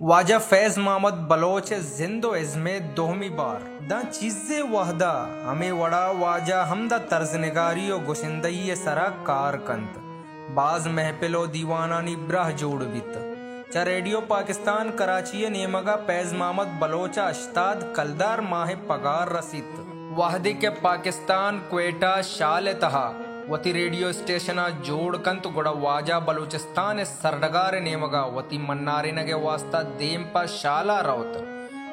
واجہ فیض محمد بلوچ ءِ زند ءُ ازم ءِ دومی بار داں چیزے وھد ءَ ھمے وڑ ءَ واجہ ھمدا طرز نگاری ءُ گشندہی ءِ سر ءَ کار کنت۔ باز محفل ءُ دیوانانی براہ جوڑ بیت۔ چہ ریڈیو پاکستان کراچی ءِ نیمگ ءَ فیض محمد بلوچ ءَ ھشتاد کلدار ماہ ءِ پگار رسیت۔ وھدے کہ پاکستان کوئٹہ شال ءِ تہا وتی ریڈیو اسٹیشن ءَ جوڑ کنت، گڑا واجہ بلوچستان ءِ سرڈگار ءِ نیمگ ءَ وتی منارینگ ءِ واستہ دیم پہ شال ءَ روت۔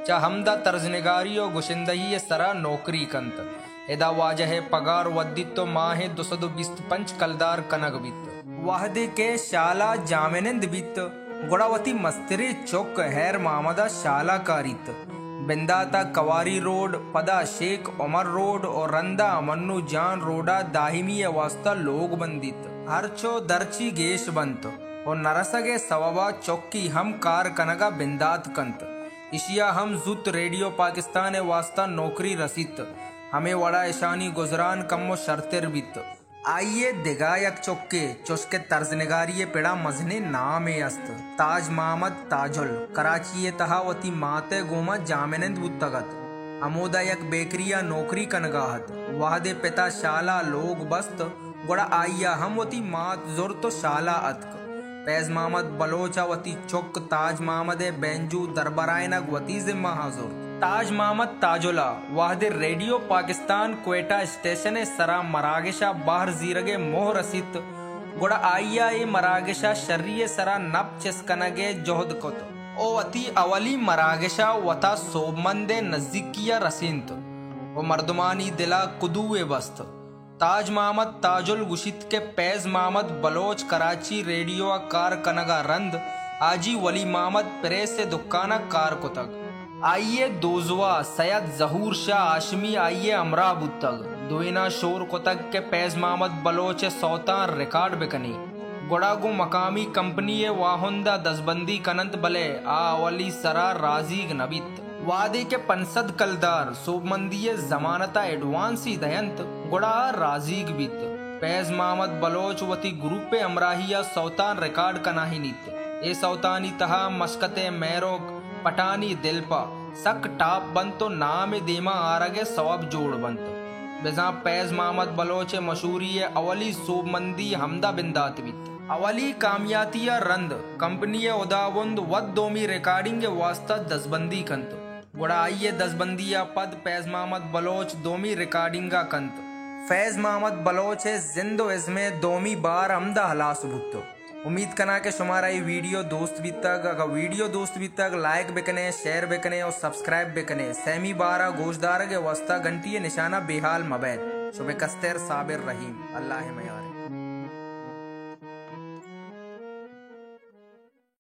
چہ ھمدا طرز نگاری ءُ گشندہی ءِ سر ءَ نوکری کنت۔ ادا واجہ ءِ پگار ودیت ءُ ماہ ءَ دو سد ءُ بیست پنچ کلدار کنگ بیت۔ وھدے کہ شال ءَ جاھمنند بیت، گڑا وتی مستریں چک ھیر محمد ءَ شال ءَ کاریت۔ بندات ءَ کواری روڈ، پدا شیخ عمر روڈ ءُ رند ءَ منو جان روڈ ءَ دائمی ءِ واستہ لوگ بندیت۔ ھرچ ءُ درچی گیش بنت ءُ نرسگ ءِ سوب ءَ چکی ھم کار کنگ ءَ بندات کنت۔ ایشی ءَ ھم زوت ریڈیو پاکستان ءِ واستہ نوکری رسیت۔ ھمے وڑ ءَ ایشانی گزران کمو شرتر بیت۔ آئی ءِ دگہ یک چکے، چوشکہ طرز نگاری ءِ پڑ ءَ مزنیں نامے است، تاج محمد تاجل، کراچی ءِ تہا وتی مات ءِ گوما جاھمنند بوتگ ات۔ ھمودا یک بیکری ءَ نوکری کنگ ءَ ات۔ وھدے پت ءَ شال ءَ لوگ بست، گڑا آئی ءَ ھم وتی مات زرت ءُ شال ءَ اتک۔ فیض محمد بلوچ ءَ وتی چک تاج محمد ءِ بینجو دربرائینگ وتی ذمہ ءَ زرت۔ تاج محمد تاجل ءَ وھدے ریڈیو پاکستان کوئٹہ اسٹیشن ءِ سر ءَ مراگش ءَ بھر زیرگ ءِ موہ رسیت، گڑا آئی ءَ اے مراگش ءَ شری ءِ سر ءَ نپ چست کنگ ءِ جھد کت ءُ وتی اولی مراگش ءَ وت ءَ سوبمند ءِ نزیکی ءَ رسینت ءُ مردمانی دل ءَ کدوے بست۔ تاج محمد تاجل گوشیت کہ فیض محمد بلوچ کراچی ریڈیو ءَ کار کنگ ءَ رند حاجی ولی محمد پریس ءِ دکان ءَ کار کتگ۔ آئی ءِ دوزواہ سید ظہور شاہ ہاشمی آئی ءِ ہمراہ بوتگ۔ دوئیناں شور کتگ کہ فیض محمد بلوچ ءِ سوتاں ریکارڈ بہ کنیں، گڑا گوں مقامی کمپنی ءِ واہند ءَ دزبندی کن انت، بلے آ اولی سر ءَ رازیگ نہ بیت۔ وہدے کہ پنچ سد کلدار سوبمندی ءِ ضمانت ءَ ایڈوانسی دئینت، گڑا آ رازیگ بیت۔ فیض محمد بلوچ وتی گروپ ءِ ہمراہی ءَ سوتان ریکارڈ کنائینیت۔ اے سوتانی تہا مسکت ءِ مہروک، پٹانی دلپا سک ٹاپ بنت و نام ءِ دیما آرگ ءِ سوب جوڑ بنت۔ بزاں فیض محمد بلوچ ءِ مشہوری ءِ اولی سوبمندی ہمدا بندات بیت۔ اولی کامیاتی ءَ رند کمپنی ءِ ہداوند وت دومی ریکارڈنگ ءِ واستہ دزبندی کنت، گڑا آئی ءِ دزبندی ءَ پد فیض محمد بلوچ دومی ریکارڈنگ ءَ کنت۔ فیض محمد بلوچ ءِ زند و ازم ءِ دومی بار ہمدا ہلاس بوت۔ امیت کناں کہ شمارا اے ویڈیو دوست بیتگ۔ اگاں ویڈیو دوست بیتگ، لائک بکنے، شیئر بکنے و سبسکرائب بکنے۔ سیمی بار ءَ گوشدارگ ءِ واستہ گھنٹی ءِ نشان ءَ بے حال مبیت۔ شمے کستر صابر رحیم۔ اللہ ءِ میار۔